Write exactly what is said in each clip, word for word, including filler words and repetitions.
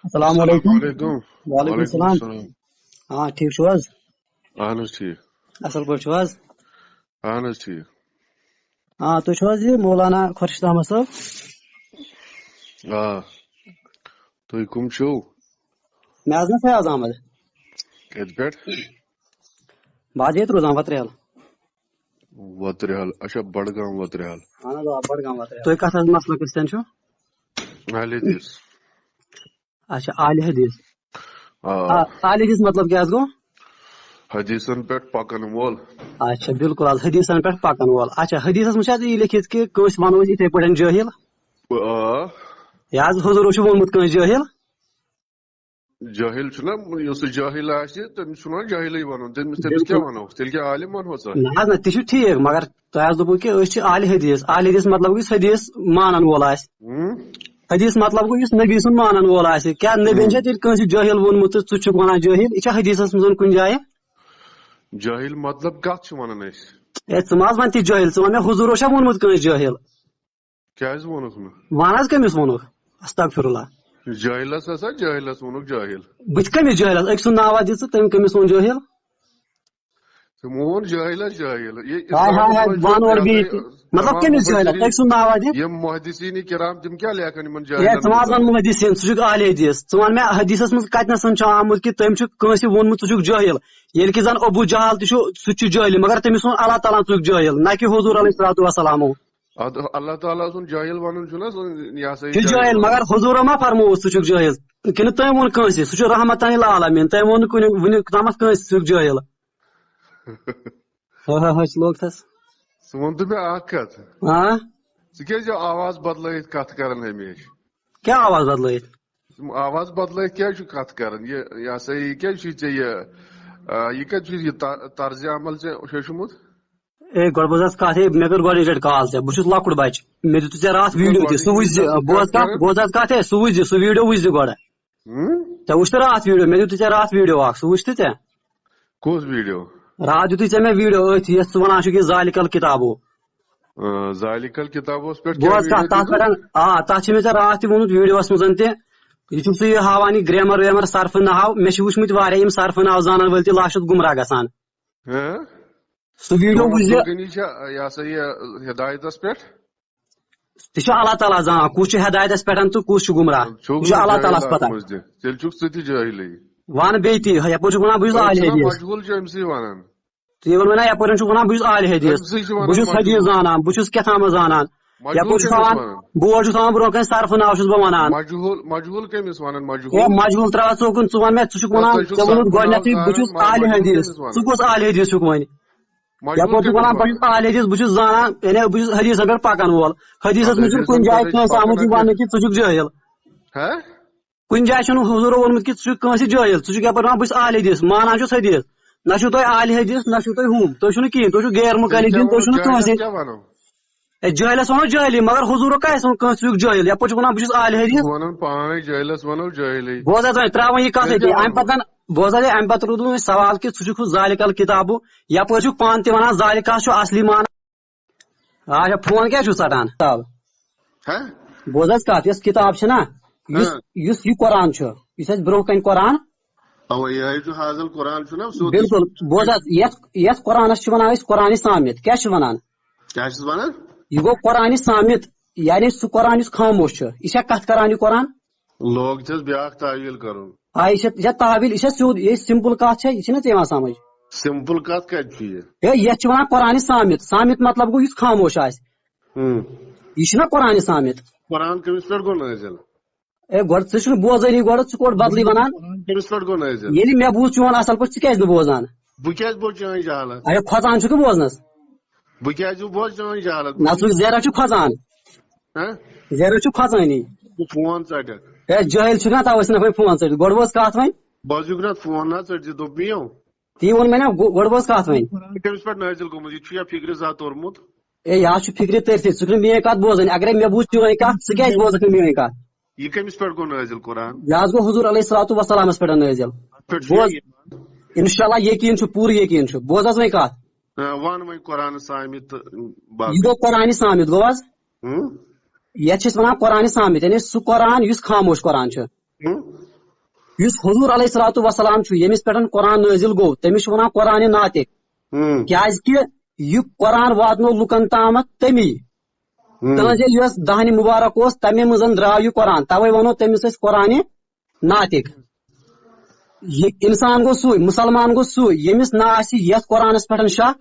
السلام علیکم۔ السلام علیکم۔ وعلیکم السلام۔ وعلیکم السلام۔ آ، ٹھیٖک چھِو حظ؟ اہن حظ ٹھیٖک۔ اصل پٲٹھۍ چھِو حظ؟ اہن حظ ٹھیٖک۔ آ، تُہۍ چھِو حظ یہِ مولانا خورشید احمد صٲب؟ آ۔ تُہۍ کٕم چھِو؟ مےٚ حظ ناو فیاض احمد۔ کتہِ پٮ۪ٹھ؟ بہٕ حظ ییٚتہِ روزان وترِ حال۔ وترِ حال، اچھا، بڈگام وترِ حال۔ اہن حظ، آ، بڈگام وترِ حال۔ تُہۍ کتھ حظ مسلکس سۭتۍ چھِو؟ اہل حدیث۔ اچھا، اہل حدیث۔ آ۔ آ، اہل حدیث مطلب کیٛاہ حظ گوٚو؟ حدیثن پٮ۪ٹھ پکن وول۔ اچھا، بِلکُل حظ، حدیثن پٮ۪ٹھ پکن وول۔ اچھا، حدیثس منٛز چھا یہِ لیکھِتھ کہِ کٲنٛسہِ ونو أسۍ یِتھے پٲٹھۍ جٲہِل؟ آ۔ یہِ حظ حضوٗرو چھُ ووٚنمُت کٲنٛسہِ جٲہِل؟ جٲہِل چھُنہ، یُس سُہ جٲہِل آسہِ، تٔمِس چھُنہ جٲہِلٕے وَنُن۔ تٔمِس، تٔمِس کیٛاہ بِلکُل۔ وَنو؟ تیٚلہِ کیٛاہ عالِم وَنہوس؟ نہ حظ، نہ، تہِ چھُ ٹھیٖک، مگر تۄہہِ حظ دوٚپوُ کہِ أسۍ چھِ اہل حدیث۔ اہل حدیث مطلب گوٚو یُس حدیث مانن وول آسہِ۔ ہُم؟ حدیث مطلب گوٚو یُس نبی سُنٛد مانن وول آسہِ۔ کیٛاہ نبیَن ہُم۔ چھا تیٚلہِ کٲنٛسہِ جٲہِل ووٚنمُت تہٕ ژٕ چھُکھ وَنان جٲہِل؟ یہِ چھا حدیثس منٛز کُنہِ جایہِ؟ جٲہِل مطلب کَتھ چھِ وَنان أسۍ؟ ہے، ژٕ مہ حظ وَن تہِ جٲہِل، ژٕ وَن مےٚ حضوٗرو چھا ووٚنمُت کٲنٛسہِ جٲہِل؟ کیٛازِ ووٚنُکھ نہٕ؟ وَن حظ کٔمِس ووٚنُکھ؟ استغفر اللہ۔ جٲہِلس ہسا، جٲہِلس ووٚنُکھ جٲہِل۔ بہٕ تہِ کٔمِس جٲہِلس؟ أکۍ سُنٛد ناوا دِ ژٕ، تٔمۍ کٔمِس ووٚن جٲہِل؟ تِمو ووٚن جٲہِلس جٲہِل۔ یہِ ہاے، ہاے، ہاے، اِسلامَس منٛز چھُ وَن اورٕ بیٚیہِ تہِ۔ مطلب تمام کٔمِس جٲہِلس؟ مُفسِرین، أکۍ سُنٛد ناوا دِ۔ یِم محدثین کرام، تِم کیٛاہ لیکھن یِمن ہے، جٲہِلن ژٕ ما حظ وَن مُتعلِق؟ محدثین، ژٕ چھُکھ اہل حدیث۔ ژٕ وَن مےٚ حدیثس منٛز کتہِ نس چھُ آمُت کہِ تٔمۍ چھُ کٲنٛسہِ ووٚنمُت ژٕ چھُکھ جٲہِل؟ ییٚلہِ کہِ زن ابو جہل تہِ چھُ، سُہ تہِ چھُ جٲہِل، مگر تٔمِس ووٚن اللہ تعالیٰ ہن ژٕ چھُکھ جٲہِل، نہ کہِ حضوٗر علیہ الصلوۃ والسلامو۔ ادٕ اللہ تعالیٰ سُنٛد جٲہِل وَنُن چھُنہ سُہ، یہِ ہسا یہِ چھُ جٲہِل جٲہِل، وَنُن۔ مگر حضوٗرو ما فرمووُس ژٕ چھُکھ جٲہِل؟ کِنہٕ تٔمۍ ووٚن کٲنٛسہِ؟ سُہ چھُ رحمتاً للعالمین، تٔمۍ ووٚن نہٕ کُنہِ، وُنیُک تامَتھ کٲنٛسہِ ژٕ چھُکھ جٲہِل۔ ہا ہا ہا، چھُ لوگ تھس۔ ژٕ وَن تہٕ مےٚ اکھ کَتھ۔ ہاں؟ ژٕ کیٛازِ چھِ آواز بدلٲیِتھ کَتھ کران ہمیشہِ؟ کیٛاہ آواز بدلٲیِتھ؟ آواز بدلٲیِتھ کیٛازِ چھُ کَتھ کران؟ یہِ، یہِ ہسا یہِ کیٛازِ چھُے ژےٚ یہِ، آ، یہِ کَتہِ چھُ یہِ طر-، طرزِ عمل ژےٚ ہیوٚچھمُت؟ اے، گۄڈٕ بوز حظ کَتھ، ہے، مےٚ کٔر گۄڈٕ یِتھ کٲٹھۍ کال ژےٚ، بہٕ چھُس لۄکُٹ بَچہٕ، مےٚ دیُتُے ژےٚ راتھ ژٕ کٔر ویٖڈیو تہِ، گۄڈٕ سُہ یِتھ وٕچھ زِ، کٲٹھۍ کَتھ بوز کَتھ، کران؟ بوز حظ کَتھ، ہے، سُہ وٕچھ زِ، سُہ ویٖڈیو وٕچھ زِ گۄڈٕ۔ ہُم؟ ژےٚ وٕچھتھٕ راتھ ویٖڈیو؟ مےٚ دیُتُے ژےٚ راتھ ویٖڈیو اَکھ، سُہ وٕچھتھٕ ژےٚ؟ کُس ویٖڈیو؟ راتھ دیُتُے ژےٚ مےٚ ویٖڈیو أتھۍ، یَتھ ژٕ وَنان چھُکھ یہِ ذالِکَ الکِتابُ۔ آ، ذالِکَ الکِتابَس پٮ۪ٹھ کیٛاہ بوز کَتھ، ویٖڈیو تَتھ دیُتُکھ؟ پٮ۪ٹھ، آ، تَتھ چھِ مےٚ ژےٚ راتھ تہِ ووٚنمُت ویٖڈیوَس منٛز تہِ۔ یہِ چھُکھ ژٕ یہِ ہاوان، یہِ گرٛیمَر ویمَر، صرفہٕ نحو۔ مےٚ چھِ وٕچھمٕتۍ واریاہ یِم صرفہٕ نحو زانَن وٲلۍ تہِ، لاشَس گُمراہ گژھان۔ ہہ؟ سُہ ویٖڈیو تِمو وٕچھ زِ۔ دوٚپ، یہِ چھا، یہِ ہسا یہِ، ہدایتَس پٮ۪ٹھ؟ تہِ چھُ اللہ تعالیٰ زانان، کُس چھُ ہدایتَس پٮ۪ٹھ تہٕ کُس چھُ گُمراہ۔ چھُکھ یہِ چھُ نہٕ اللہ تعالیٰ ہَس جٲہِل پَتہ۔ اَتھ منٛز تہِ۔ تیٚلہِ چھُکھ ژٕ تہِ جٲہِلٕے۔ وَن بیٚیہِ تہِ، یَپٲرۍ چھُکھ وَنان، بہٕ چھُس اہلِ حدیث۔ مجہوٗل چھُ أمۍ سٕے وَنان۔ ژٕ یِمَن وَنان، یَپٲرۍ چھُکھ وَنان، بہٕ چھُس اہلِ حدیث۔ أمۍ سٕے چھِ وَنان بہٕ چھُس حدیث مجہوٗل۔ زانان، بہٕ چھُس کیٛاہ تامَتھ زانان۔ مجہوٗل یَپٲرۍ چھُکھ کٔمِس تھاوان، وَنان؟ بورڈ چھُکھ تھاوان برٛونٛہہ کَنہِ صرفہٕ نحو چھُس بہٕ وَنان۔ مجہوٗل، مجہوٗل کٔمِس وَنان؟ ہے، مجہوٗل؟ مجہوٗل ترٛاو ژٕ اوکُن، ژٕ وَن مےٚ، ژٕ چھُکھ ہے، وَنان، تُہۍ چھِو ژےٚ ووٚنُتھ صرفہٕ نحو گۄڈٕنٮ۪تھٕے، بہٕ زانان، چھُس ما-، اہلِ مجہوٗل حدیث۔ کٔمِس وَنان؟ ژٕ کُس اہلِ حدیث چھُکھ وۄنۍ؟ مجہوٗل یَپٲرۍ چھُکھ کٔمِس وَنان، بہٕ وَنان؟ چھُس اہلِ حدیث، بہٕ چھُس زانان، یعنی بہٕ چھُس حدیثَن پٮ۪ٹھ پَکَن وول۔ حدیثَس منٛز چھُنہٕ حدیثَن کُنہِ جایہِ پٮ۪ٹھ کٲنٛسہِ آمُت یہِ پَکَن وَننہٕ کہِ ژٕ چھُکھ جٲہِل۔ ہہ؟ کُنہِ جایہِ چھُنہٕ حضوٗرو ووٚنمُت کہِ ژٕ چھُکھ کٲنٛسہِ جٲہِل، ژٕ چھُکھ یَپٲرۍ وَنان، بہٕ چھُس اہلِ حدیث، مانان چھُس حدیث۔ نہ چھُو تۄہہِ اہلِ حدیث، نہ چھُو تۄہہِ ہُم، تُہۍ چھُو نہٕ کِہیٖنۍ، تُہۍ چھِو غیر تیٚلہِ مُقلِدیٖن، کیٛاہ تُہۍ وَنو؟ چھِو نہٕ جٲہِلَس کٲنٛسہِ۔ کیٛاہ وَنو؟ ہے، جٲہِلَس وَنو جٲہِلی، مگر حضوٗرو کیٛاہ آسہِ ووٚن کٲنٛسہِ ژٕ چھُکھ جٲہِل؟ یَپٲرۍ چھُکھ وَنان، بہٕ چھُس اہلِ حدیث۔ ژٕ وَنان پانَے جٲہِلَس وَنو جٲہِلی۔ بوز حظ وۄنۍ، ترٛاو وۄنۍ یہِ کَتھ تیٚلہِ أتی۔ کیٛاہ اَمہِ وَنو؟ پَتہٕ، بوز حظ، اَمہِ پَتہٕ روٗدُے وۄنۍ سوال کہِ ژٕ چھُکھ ذالِکَ الکِتابُ، یَپٲرۍ چھُکھ پانہٕ تہِ وَنان ذالِکَس چھُ اَصلی معنی۔ اچھا، فون کیٛازِ چھُو ژَٹان؟ کِتاب۔ ہہ؟ بوز حظ کَتھ، یۄس کِتاب چھِ نا، یُس، ہہ۔ یُس یہِ قرآن چھُ، یُس اَسہِ برٛونٛہہ کَنہِ قرآن۔ اَوا، یہِ حظ چھُ حاضل قرآن چھُ نا، سیوٚد۔ بِلکُل، بوز حظ، یَتھ، یَتھ قرآنَس چھِ وَنان أسۍ قرآنِ صامت۔ کیٛاہ چھِ وَنان؟ کیٛاہ چھِس وَنان؟ یہِ گوٚو قرآنِ صامت، یعنی سُہ قرآن یُس خاموش چھُ۔ یہِ چھا کَتھ کَران یہِ قرآن؟ لوگ چھَس بیٛاکھ تعویٖل کَرُن۔ آ، یہِ چھےٚ، یہِ چھےٚ تحویل، یہِ چھےٚ سیوٚد، یہِ سِمپٕل کَتھ چھےٚ، یہِ چھِنہ ژےٚ یِوان سَمٕجھ؟ سِمپٕل کَتھ کَتہِ چھُ یہِ؟ ہے، یَتھ چھِ وَنان قرآنِ صامت۔ صامت مطلب گوٚو یُس خاموش آسہِ۔ ہُم۔ یہِ چھُنہ قرآنِ صامت۔ قرآن کٔمِس پٮ۪ٹھ گوٚو نٲزِل؟ ہے، گۄڈٕ ژٕ چھُکھ نہٕ بوزٲنی، گۄڈٕ ژٕ کوٚٹ بدلٕے وَنان؟ قرآن کٔمِس پٮ۪ٹھ گوٚو نٲزِل؟ ییٚلہِ مےٚ بوٗز چون اَصٕل پٲٹھۍ، ژٕ کیٛازِ نہٕ بوزان؟ بہٕ کیٛازِ بوزٕ چٲنۍ جہالت؟ اے، کھۄژان چھُکھ بوزنَس۔ بہٕ کیٛازِ بوزٕ چٲنۍ جہالت؟ نہ، ژٕ زیرہ چھُکھ کھۄژان۔ ہہ؟ زیرہ چھُکھ کھۄژٲنی۔ ژٕ فون ژَٹکھ۔ ہے، جٲہِل چھُکھ نا، تَوَے چھُنہ وۄنۍ فون ژٔٹِتھ۔ گۄڈٕ بوز کَتھ وۄنۍ۔ بوزُکھ نا فون نا ژٔٹۍ زِ، دوٚپ مےٚ یو۔ تی ووٚن مےٚ نا، گۄ-، گۄڈٕ بوز کَتھ وۄنۍ۔ قرآن کٔمِس پٮ۪ٹھ نٲزِل گوٚمُت؟ یہِ چھُ یا فِکرِ زا توٚرمُت؟ اے، یہِ حظ چھُ فِکرِ تٔرتھٕے، ژٕ چھُکھ نہٕ میٛٲنۍ کَتھ بوزٲنی۔ اگرے مےٚ بوٗز چٲنۍ کَتھ، ژٕ کیٛازِ بوزَکھ نہٕ میٛٲنۍ کَتھ؟ یہِ کٔمِس پٮ۪ٹھ گوٚو نٲزِل قرآن؟ یہِ حظ گوٚو حضوٗر علیہ الصلوۃ والسلامَس پٮ۪ٹھ نٲزِل۔ پٮ۪ٹھ چھُ بوز، یہِ؟ اِنشاءاللہ یقیٖن چھُ، پوٗرٕ یقیٖن چھُ۔ بوز حظ وۄنۍ کَتھ۔ آ، وَن وۄنۍ قرآن صامت تہٕ باقٕے۔ یہِ گوٚو قرآنِ صامت، گوٚو حظ؟ ہُم؟ یَتھ چھِ أسۍ وَنان قرآنِ صامت، یعنی سُہ قرآن یُس خاموش قرآن چھُ۔ ہُم؟ یُس حضور علیہ الصلوۃ والسلام چھُ، ییٚمِس پٮ۪ٹھ قرآن نٲزِل گوٚو، تٔمِس چھِ وَنان قرآن ناطق۔ ہم۔ کیازِ کہِ یہِ قرآن واتنو لُکن تامَتھ تٔمی۔ ہم۔ تٕہنٛزِ یۄس دہنہِ مبارک اوس، تَمے منٛز درٛاو یہِ قرآن، تَوَے وَنو تٔمِس أسۍ قرآنِ ناطق۔ یہِ اِنسان گوٚو سُے، مُسلمان گوٚو سُے، ییٚمِس نہ آسہِ یَتھ قرآنَس پٮ۪ٹھ شک،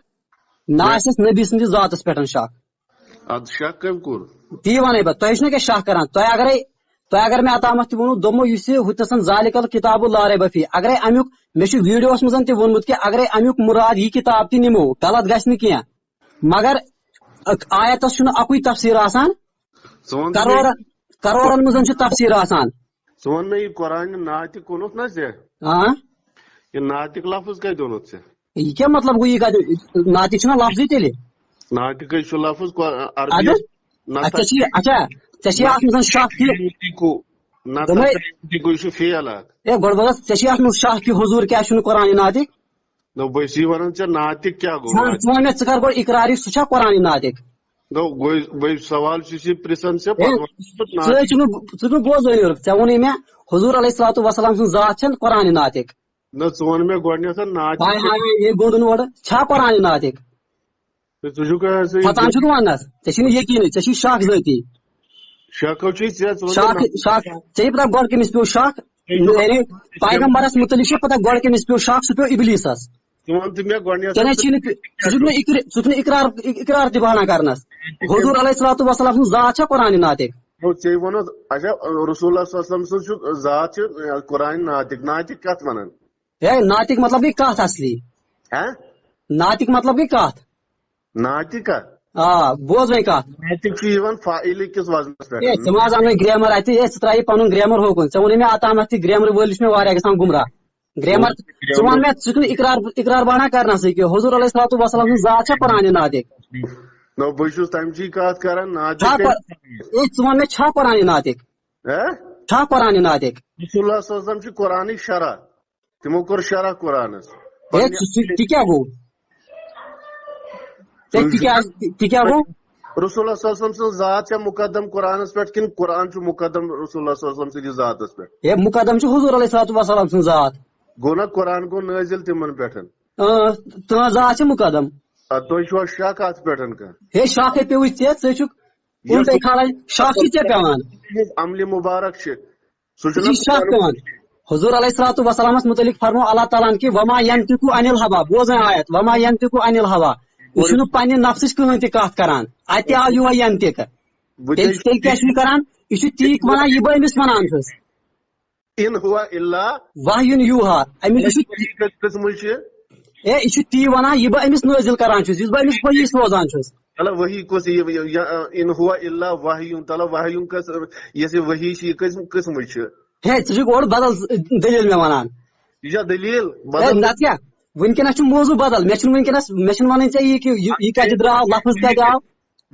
نہ نہ۔ آسٮ۪س نبی سٕنٛدِس ذاتَس پٮ۪ٹھ شک۔ اَدٕ شک کٔمۍ کوٚر؟ تی وَنَے بہٕ، تۄہہِ چھُنہ کیٛاہ شک کران؟ تۄہہِ اگرے، تۄہہِ اگر مےٚ اوتامَتھ تہِ ووٚنوُ، دوٚپمو، یُس یہِ ہُتہِ نَسَن ذالِکَ الکتاب لا ریب فیہ، اگرے اَمیُک، مےٚ چھُ ویٖڈیوَس منٛز تہِ ووٚنمُت کہِ اگرے اَمیُک مُراد یہِ کِتاب تہِ نِمو، غلط گژھِ نہٕ کینٛہہ۔ مگر آیتس چھُنہٕ اکُے تفسیر آسان۔ ژٕ وَن تہٕ مےٚ، کرورن، کرورن منٛز چھُ تفسیر آسان۔ ژٕ وَن مےٚ، یہِ قرآن ناطق ووٚنُتھ نہ ژےٚ؟ آ۔ یہِ ناطق لفظ کتہِ ووٚنُتھ ژےٚ؟ یہِ کیٛاہ مطلب گوٚو، یہِ کتہِ؟ ناطق چھُنہ لفظٕے تیٚلہِ؟ ناطقٕے چھُ لفظ قر-، عربی۔ اَدٕ؟ نہ اَدٕ ژےٚ چھِ، اچھا، ژےٚ چھِ اَتھ منٛز شک کہِ یوٗتِکو، نہ دوٚپمَے، تَتھ یوٗتِکو، یہِ چھُ فعل اکھ۔ ہے، گۄڈٕ وَن حظ، ژےٚ چھِ اَتھ منٛز شک کہِ حضوٗر کیٛاہ چھُنہٕ قرآنِ ناطق؟ نو، بہٕ چھُس یہِ وَنان ژےٚ ناطق کیٛاہ گوٚو؟ ژٕ وَن، ژٕ وَن مےٚ، ژٕ کر گۄڈٕ اقرار، یہِ سُہ چھا قرآنِ ناطق؟ نو، گوٚو، بہٕ سوال چھُس یہِ پرٛژھان ژےٚ، ہے، پَتہٕ وَن ژٕ ناطق۔ ژٕ چھُکھ نہٕ، ژٕ چھُکھ نہٕ بوزٲنی یورُک۔ ژےٚ ووٚنُے مےٚ، حضوٗر علیہ الصلوۃ والسلام سٕنٛز ذات چھَنہٕ قرآنِ ناطق۔ نہ، ژٕ وَن مےٚ گۄڈٕنٮ۪تھ ناطق ہاے، کیٛاہ؟ ہاے، ہاے، یے گوٚنٛدُن اورٕ۔ چھا قرآنِ ناطق؟ تہٕ ژٕ چھُکھ، ژٕ فتان چھُکھ وَنان، ژےٚ چھُے نہٕ یقیٖنٕے، ژےٚ چھُے شک ذٲتی۔ شکو چھُے ژےٚ، ژٕ وَن شک، مےٚ شک، ژےٚ یہِ پَتہٕ گۄڈٕ کٔمِس پیوٚو شک؟ ژےٚ چھُکھ یعنی، پیغمبرس متعلق چھِ پَتہٕ گۄڈٕ کٔمِس پیوٚو شک؟ سُہ پیوٚو ابلیسس۔ ژٕ وَن تہٕ مےٚ گۄڈٕنٮ۪تھ ژےٚ نَے ژٕ چھُے نہٕ، ژٕ چھُکھ نہٕ اقر-، ژٕ چھُکھ نہٕ اقرار، اقرار تہِ بہانہ کرنس۔ حضور علیہ الصلوۃ والسلام سٕنٛز ذات چھا قرآنِ ناطق؟ نو، ژےٚ ووٚنُتھ، اچھا، رسول اللہ صلی اللہ علیہ وسلم سٕنٛز چھُ ذات چھِ قرآنِ ناطق، ناطق کتھ وَنان؟ ہے، ناطق مطلب گٔے کتھ اصلی۔ ہہ؟ ناطق مطلب گٔے کتھ۔ ناطق ہا؟ آ، بوز وۄنۍ کتھ۔ ناطق چھُ یِوان فاعل کِس وزنس پٮ۪ٹھ۔ ہے، ژٕ ما حظ انہٕ وۄنۍ گرٛیمر اتہِ؟ ہے، ژٕ ترٛاو یہِ پنُن گرٛیمر ہوکُن۔ ژےٚ ووٚنُے مےٚ اوتامتھ تہِ گرٛیمر وٲلۍ چھِ مےٚ واریاہ گژھان گمراہ۔ Grammar, grammar. ژٕ وَن مےٚ، ژٕ چھُکھ نہٕ اقرار، اقرار بہانہ کرنسٕے کینٛہہ۔ حضور علیہ الصلوۃ والسلام سٕنٛز ذات چھا قرآنِ ناطق؟ نو، بہٕ چھُس تَمہِ چی کتھ کران، ناطق چھا کتہِ؟ قر-، ہے، ژٕ وَن مےٚ، چھا قرآنِ ناطق؟ ہہ؟ چھا قرآنِ ناطق؟ رسول اللہ صلی اللہ علیہ وسلم چھُ قرآنٕچ شرح۔ تِمو کوٚر شرح قرآنس۔ ہے، پننہِ ژٕ، ژٕ، تہِ کیٛاہ گوٚو؟ ہے، تہِ کیٛاہ، تہِ کیٛاہ گوٚو؟ رسول اللہ صلی اللہ علیہ وسلم سٕنٛز ذات چھےٚ مقدم قرآنس پٮ۪ٹھ کِنہٕ قرآن چھُ مقدم رسول اللہ صلی اللہ علیہ وسلم سٕنٛدِس ذاتس پٮ۪ٹھ؟ ہے، مقدم چھُ حضور علیہ الصلوۃ والسلام سٕنٛز ذات۔ گوٚو نا، قرآن گوٚو نٲزِل تِمن پٮ۪ٹھ۔ اۭں، تُہٕنٛز ذات چھِ مقدم۔ اَدٕ تُہۍ چھُوا شک اتھ پٮ۪ٹھ کانٛہہ؟ ہے، شک ہے پیوٚوُے ژےٚ، ژٕ چھُکھ یُس اُلٹے کھالان، شک چھُ ژےٚ پٮ۪وان۔ عملِ مبارک چھِ۔ سُہ چھُ ژےٚ چھُے شک پٮ۪وان۔ حضور علیہ الصلوۃ والسلامس متعلق فرمو اللہ تعالیٰ ہن کہِ وما ینطق عن الہوا، بوز وۄنۍ آیت، وما ینطق عن الہوا، یہِ چھُنہٕ پننہِ نفسٕچ کٕہٕنۍ تہِ کتھ کران۔ اتہِ آو یِہوے ینطق۔ وۄنۍ تیٚلہِ، تیٚلہِ کیٛاہ چھُ یہِ کران؟ یہِ چھُ تی ونان، یہِ بہٕ أمِس ونان چھُس۔ ان ہو الا وحی یوحا۔ أمِس، یہِ چھُ، وحی کٔژ قٕسمٕچ چھِ؟ اے، یہِ چھُ تی ونان، یہِ بہٕ أمِس نٲزِل کران چھُس، یُس بہٕ أمِس وحی سوزان چھُس۔ مطلب، وحی کُس، یہِ، یہِ، یہِ، ان ہو الا وحی، مطلب، وحی کس، یۄس یہِ وحی چھِ، یہِ کٔژ قٕسمٕچ چھِ؟ ہے، ژٕ چھُکھ اورٕ بدل دٔلیٖل مےٚ ونان۔ یہِ چھا دٔلیٖل؟ ہے، بدل؟ نتہٕ کیٛاہ؟ وٕنکیٚنس چھُ موضوع بدل۔ مےٚ چھُنہٕ وٕنکیٚنس، مےٚ چھُنہٕ ونٕنۍ ژےٚ یہِ کہِ یہِ، یہِ کتہِ درٛاو، لفظ کتہِ آو۔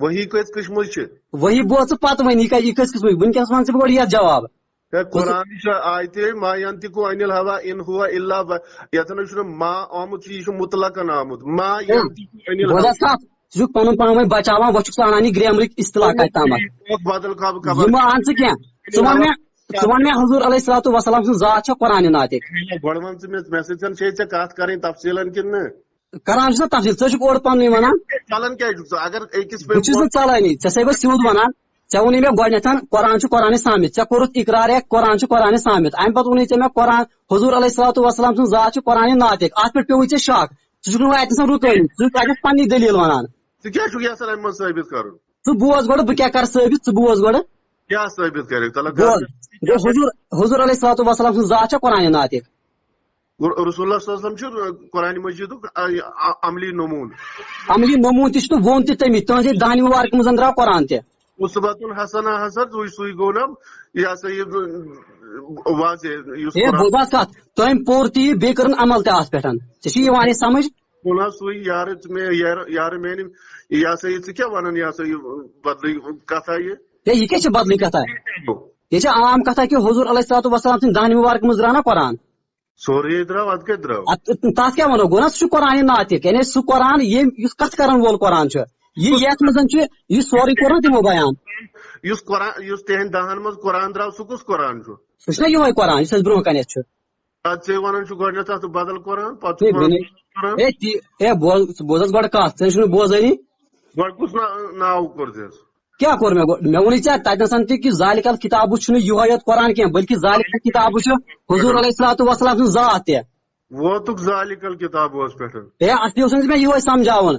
وحی کٔژ قٕسمٕچ چھِ؟ وٕنکیٚنس ون ژٕ بہٕ گۄڈٕ یہِ کتھ جواب۔ ہے، قرآن چھِ آیتہِ، ما ینطق عن الہوا ان ہو الا و-، یتھ نہ چھُنہٕ ما آمُت، یہِ چھُ مطلقاً آمُت۔ ما ینطق عن الہوا۔ بوز حظ کتھ، ژٕ چھُکھ پنُن پان وۄنۍ بچاوان، وۄنۍ چھُکھ ژٕ انان یہِ گرٛیمرٕکۍ اصطلاح کتہِ تامتھ؟ بدل کب-، خبر۔ یہِ ما ان ژٕ کینٛہہ۔ ژٕ وَن مےٚ، ژٕ وَن مےٚ حضور علیہ الصلوۃ والسلام سٕنٛز ذات چھا قرآنِ ناطق؟ گۄڈٕ وَن ژٕ مےٚ، مےٚ سۭتۍ چھے ژےٚ کتھ کرٕنۍ تفصیٖلن کِنہٕ نہٕ؟ کران چھُس نا تفصیٖل، ژٕ چھُکھ اورٕ پننُے ونان۔ ژلان کیازِ چھُکھ ژٕ؟ اگر أکِس بہٕ چھُس نہٕ ژلٲنی، ژےٚ چھے بہٕ سیوٚد ونان۔ ژےٚ ووٚنُے مےٚ گۄڈٕنیتھ، قرآن چھُ قرآنِ صامت۔ ژےٚ کوٚرُتھ اقرار، ہے، قرآن چھُ قرآنِ صامت۔ امہِ پتہٕ ووٚنُے ژےٚ مےٚ قرآن، حضور علیہ الصلوۃ والسلام سٕنٛز ذات چھِ قرآنِ ناطق۔ اتھ پٮ۪ٹھ پیوٚوُے ژےٚ شک۔ ژٕ چھُکھ نہٕ وۄنۍ اتہِ نسن رُکٲنی، ژٕ چھُکھ اتٮ۪تھ پننی دٔلیٖل ونان۔ ژٕ کیٛاہ چھُکھ یژھان امہِ منٛز ثٲبت کرُن؟ ژٕ بوز گۄڈٕ، بہٕ کیٛاہ کرٕ ثٲبت، ژٕ بوز گۄڈٕ۔ کیٛاہ ثٲبت کرکھ؟ تلہ کر۔ بوز، گوٚو حضور، حضور علیہ الصلوۃ والسلام سٕنٛز ذات چھےٚ قرآنِ ناطق۔ رسول اللہ صلی اللہ علیہ وسلم چھُ قرآن مجیدُک ع-، ع-، عملی نموٗن۔ عملی نموٗن تہِ چھُ تہٕ ووٚن تہِ تٔمی، تُہنٛزے دہنہِ مبارکہِ منٛز درٛاو قرآن تہِ۔ اسوتن حسنہ ہسا، سُے، سُہ گوٚو نا، یہِ ہسا یہِ واضح، یُس ہے، قرآن بوز حظ کتھ، تٔمۍ پوٚر تہِ یہِ، بیٚیہِ کٔرٕن عمل تہِ اتھ پٮ۪ٹھ۔ ژےٚ چھُ یِوان یہِ سمجھ؟ گوٚو نا سُے یارٕ، ژٕ مےٚ یارٕ، یارٕ میانہِ، یہِ ہسا یہِ، ژٕ کیٛاہ ونان، یہِ ہسا یہِ بدلٕے کتھا یہِ؟ ہے، یہِ کیٛاہ چھِ بدلٕے کتھا؟ یہِ چھِ عام کتھا کہِ حضور علیہ الصلوۃ والسلام سٕنٛدِ دہنہِ مبارکہِ منٛز درٛاو نا قرآن۔ سورُے ہے درٛاو، اَدٕ کَتہِ درٛاو؟ اَتھ، تَتھ کیٛاہ وَنو؟ گوٚو نا، سُہ چھُ قرآنِ ناطق، یعنی سُہ قرآن ییٚمۍ، یُس کَتھ کَرَن وول قرآن چھُ، یہِ یَتھ منٛز چھُ، یہِ سورُے کوٚر نا تِمو بیان۔ یُس قرآن، یُس تِہنٛدِ دَہَن منٛز قرآن درٛاو، سُہ کُس قرآن چھُ؟ سُہ چھُنہ یِہوٚے قرآن، یُس اَسہِ برٛونٛہہ کَنٮ۪تھ چھُ۔ پتہٕ ژےٚ ونان چھُ گۄڈٕنٮ۪تھ اتھ بدل قرآن، پتہٕ چھُکھ ہے، ونان بنہِ-، بدل قرآن۔ ہے، تی-، ہے، بوز، ژٕ بوز حظ گۄڈٕ کتھ، ژٕ چھُکھ نہٕ بوزٲنی۔ گۄڈٕ کُس نا-، ناو کوٚر ژےٚ؟ کیٛاہ کوٚر مےٚ گۄڈٕ؟ مےٚ ووٚنُے ژےٚ تتہِ نسن تہِ کہِ ذالک الکتاب چھُنہٕ یِہوے یوت قرآن کینٛہہ، بلکہِ ذالک الکتاب چھُ حضور علیہ الصلوۃ والسلام سٕنٛز ذات تہِ۔ ووتُکھ ذالک الکتابس پٮ۪ٹھ۔ ہے، اصلی اوس نہٕ مےٚ یِہوے سمجھاوُن۔